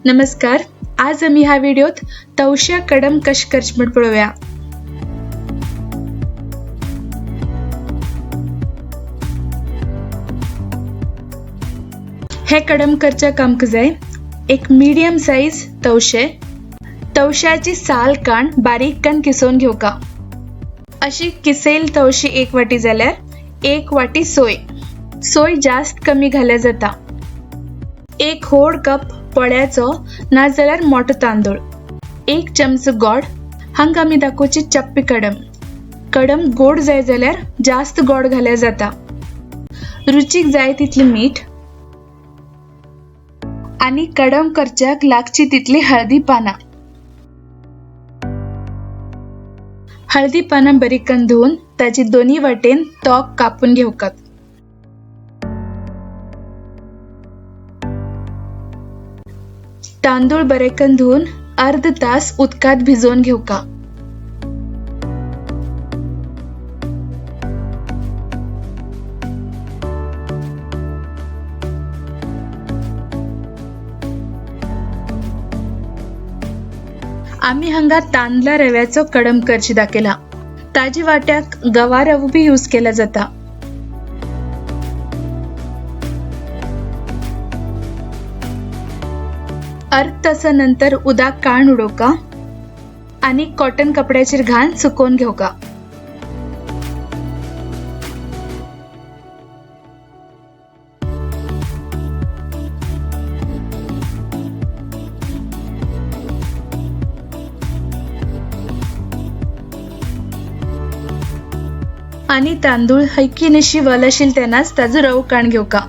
नमस्कार, आज आमी ह्या व्हिडिओत तवश्या कडम कशें करचें म्हूण पळोवया। हे कडम करच्याक आमकां जाय एक मीडियम साइज तवशे। तवश्याची साल काण बारीक कन किसोवन घेवका। अशी किसेल तवशी एक वाटी जाल्यार एक वाटी सोय, सोय जास्त कमी घाल्या जाता। एक होड कप पळ्याचो ना जाल्यार मोठो तांदूळ, एक चमचो गोड। हांगा आमी दाखोवची चप्पी कडम। कडम गोड जाय जाल्यार जास्त गोड घाल्या जाता। रुचीक जाय तितली मीठ आनी कडम करच्याक लागची तितली हळदी पानां। हळदी पानां बरी कन धुवन ताची दोन्ही वाटेन तोक कापून घेवकात। तांदूळ बरे कन धुवन अर्ध तास उदकात भिजोवन घेवका। आमी हांगा तांदळा रव्याचो कडम करची दाखयला। ताजे वाट्याक गवा रवो बी यूज केला जाता। अर्ध तासा नंतर उदक काण उडोवका आनी कॉटन कपड्याचेर घालून सुकोवन घेवका। आनी तांदूळ हलकी निशी वल आशिल्ले तेन्नाच ताजो रव काण घेवका।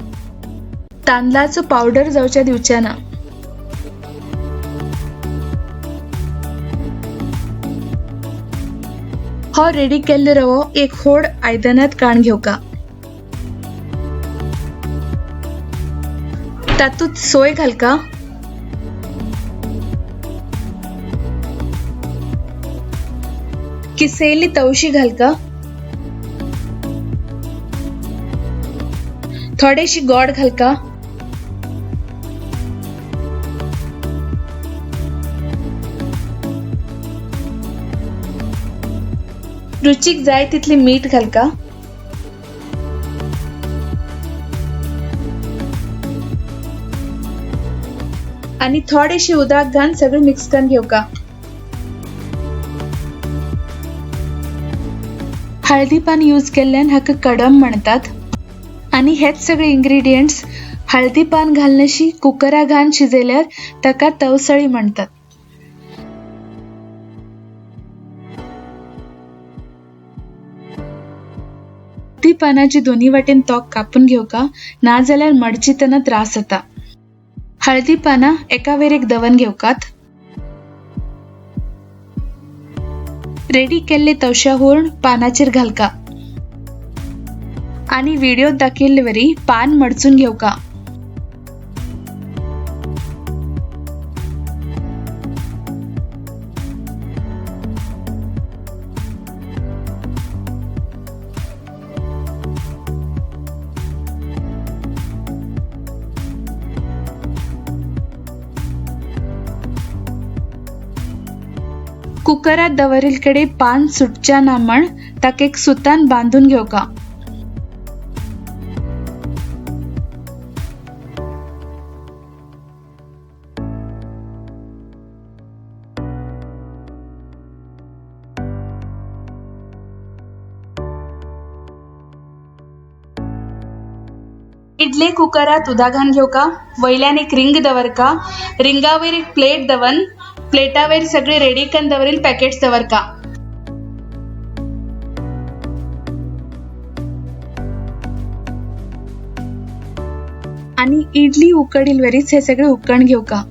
तांदळाचो पावडर जावच्या दिवच्या ना। हो रेडी केल्लो रवो एक होड आयदनात काण घेवका। तातूंत सोय घालका, किसेली तवशी घालका, थोडेशी गोड घालका, रुचीक जाय तितली मीठ घालका, आनी थोडेशी उदक घालून सगळें मिक्स करून घेवका। हळदी पान यूज केल्ल्यान हाका कडम म्हणतात। आनी हेच सगळे इंग्रेडियंट्स हळदी पान घालनशी कुकरा घालून शिजयल्यार ताका तवसळी म्हणतात। हळदी पानाची दोन्ही वाटेन तोक कापून घेवका, ना जाल्यार मडची तेन्ना त्रास जाता। हळदी पानां एका वयर एक दवन घेवकात। रेडी केल्ले तवश्या हुर्ण पानाचेर घालका आनी व्हिडिओत दाखयल्ले वरी पान मडचून घेवका। कुकरात दवरिल कडे पान सुटच्या ना म्हण ताका एक सुतान बांदून घेवका। इडली कुकरात उदक घालून घेवका, वयल्यान एक रिंग दवरका, रिंगावयर एक प्लेट दवन प्लेटावयर सगळे रेडी करून दवरील पॅकेट्स दवरका। आनी इडली उकडील वरीच हे सगळे उकण घेवका।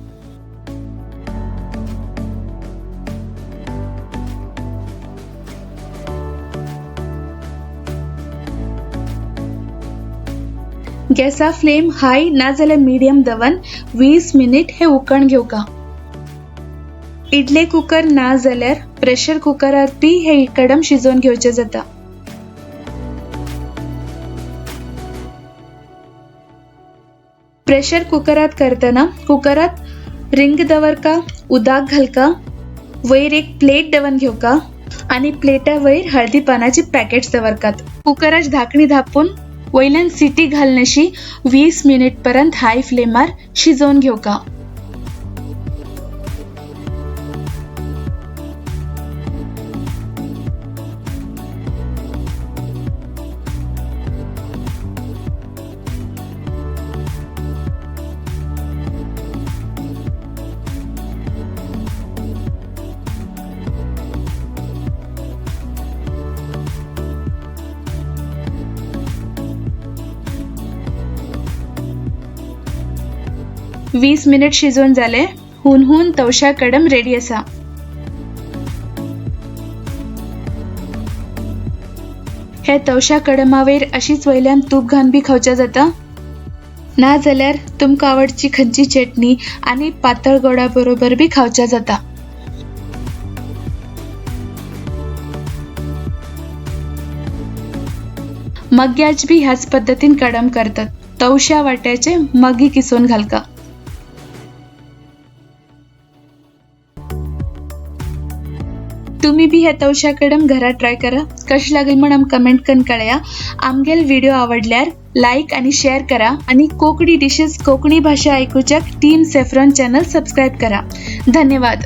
गॅसा फ्लेम हाय ना जाल्यार मीडियम दवन 20 मिनिट हे उकण घेवका। इडली कुकर ना जाल्यार प्रेशर कुकरात बी हे कडम शिजोवन घेवचे जाता। प्रेशर कुकरात करतना कुकरात रिंग दवरका, उदक घालका, वयर एक प्लेट दवरून घेवका आनी प्लेटा वयर हळदी पानाची पॅकेट्स दवरकात. कुकराच धाकणी धापून वयल्यान सिटी घालनशी 20 मिनिट पर्यंत हाय फ्लेमार शिजोवन घेवका. 20 मिनिट शिजोवन जाले. हुनहुन तवशा कडम रेडी आसा. हे तवशा कडमावयर अशीच वयल्यान तूप घालून बी खावच्या जाता, ना जाल्यार तुमकां आवडची खंयची चटणी आनी पातळ गोडा बरोबर बी खावच्या जाता. मग्याच बी ह्याच पद्दतीन कडम करतात. तवशा वाट्याचे मगी किसून घालका. तुम्ही बी हे तवशा कडम घरा ट्राय करा. कशी लागली म्हण आम कमेंट करून कळया. आमगेल व्हिडिओ आवडल्यार लाईक आणि शेअर करा आणि कोकणी डिशेस कोकणी भाषा ऐकूच्याक टीम सेफ्रॉन चॅनल सबस्क्राईब करा. धन्यवाद.